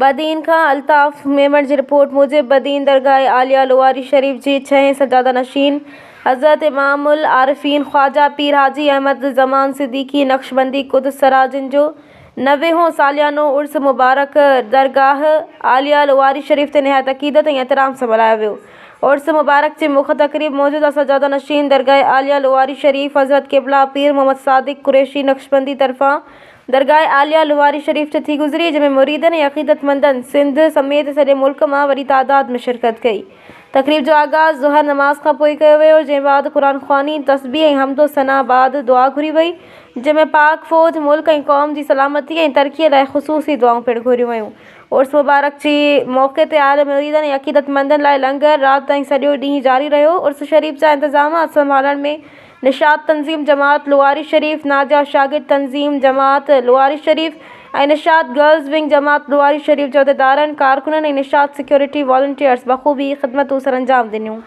بدين کان الطاف ميمڻ جي رپورٽ موجب بدين درگاهه عاليه لواري شريف جي ڇهين سجاده نشين حضرت امام العارفين خواجه پير حاجي احمد الزمان صديقي نقشبندي قدس سرا جن جو 90 هون ساليانو عرس مبارڪ درگاهه عاليه لواري شريف تي نهايت عقيدت ۽ احترام سان ملهايو ويو. عرس مبارڪ جي مک تقريب موجوده سجاده نشين درگاهه عاليه لواري شريف حضرت قبله پير محمد صادق قريشي نقشبندي طرفان درگاهه عاليه لواري شريف تي ٿي گذري، جنهن ۾ مريدن ۽ عقيدتمندن سنڌ سميت سڄي ملڪ مان وڏي تعداد ۾ شرڪت ڪئي. تقريب جو آغاز ظهر نماز کانپوء ڪيو ويو، جنهن بعد قرآن خواني، تسبيح ۽ حمد و ثنا بعد دعا گهري وئي، جنهن ۾ پاڪ فوج، ملڪ ۽ قوم جي سلامتي ۽ ترقي لاء خصوصي دعائون پڻ گهريون ويون. عرس مبارڪ جي موقعي تي آيل مريدن ۽ عقيدتمندن لاء لنگر رات تائين سڄو ڏينهن جاري رهيو. عرس شريف جا انتظامات سنڀالڻ ۾ نشاط تنظيم جماعت لواري شريف، ناديه شاگرد تنظيم جماعت لواري شريف ۽ نشاط گرلز ونگ جماعت لواري شريف جي عهديدارن، ڪارڪنن ۽ نشاط سيڪيورٽي والنٽيئرز بخوبي خدمتون سرانجام ڏنيون.